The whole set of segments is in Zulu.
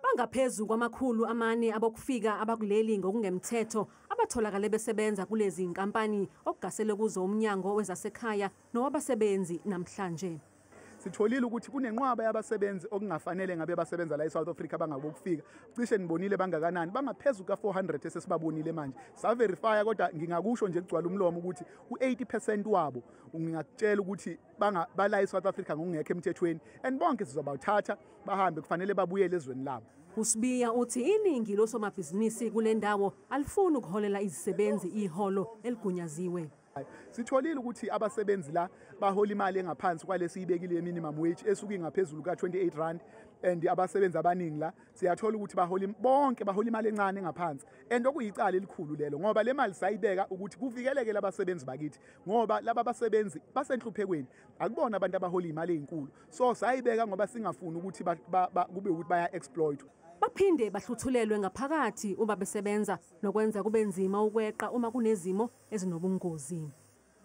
Bangaphezu kwama-400 abokufika abakuleli ngokungemthetho abatholakale besebenza kulezi nkampani okugasele kuzo umnyango wezasekhaya nowabasebenzi namhlanje. Sitholile ukuthi kunenqwaba yabasebenzi okungafanele ngabe basebenza la eSouth Africa bangabokufika. Cishe nibonile bangakanani, bangaphezu ka-400 esesibabonile manje. Saverifya, kodwa ngingakusho nje kugcwala umlomo ukuthi u-80% wabo ngingakutshela ukuthi bala eSouth Africa ngokungekho emthethweni, and bonke sizobathatha bahambe, kufanele babuyele ezweni labo. USibiya uthi iningi losomabhizinisi kule ndawo alifuni ukuholela izisebenzi iholo eligunyaziwe. Sitholile ukuthi abasebenzi la bahola imali engaphansi kwalesiyibekile ye-minimum wage esuke ingaphezulu ka-28 rand, and abasebenzi abaningi la siyathola ukuthi bonke bahola imali encane engaphansi, and okuyicala elikhulu lelo, ngoba le mali sayibeka ukuthi kuvikeleke labasebenzi bakithi, ngoba laba basebenzi basenhluphekweni, akubona abantu abahola imali ezinkulu. So sayibeka ngoba singafuni ukuthi kube ukuthi baya-exploit. Baphinde bahluthulelwe ngaphakathi uma besebenza, nokwenza kube nzima ukweqa uma kunezimo ezinobungozi.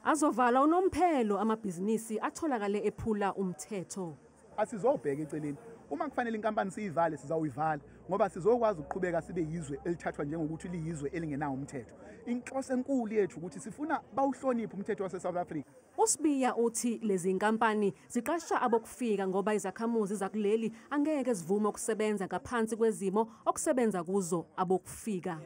Azovala unomphelo amabhizinisi atholakale ephula umthetho. Asizobheka eceleni. Uma kufanele inkampani siyivale, sizawuyivala, ngoba sizokwazi ukuqhubeka sibe yizwe elithathwa njengokuthi liyizwe elingenawo umthetho. Inhloso enkulu yethu ukuthi sifuna bawuhloniphe umthetho wase-South Africa. USibiya uthi lezi nkampani ziqasha abokufika ngoba izakhamuzi zakuleli angeke zivume ukusebenza ngaphansi kwezimo okusebenza kuzo abokufika.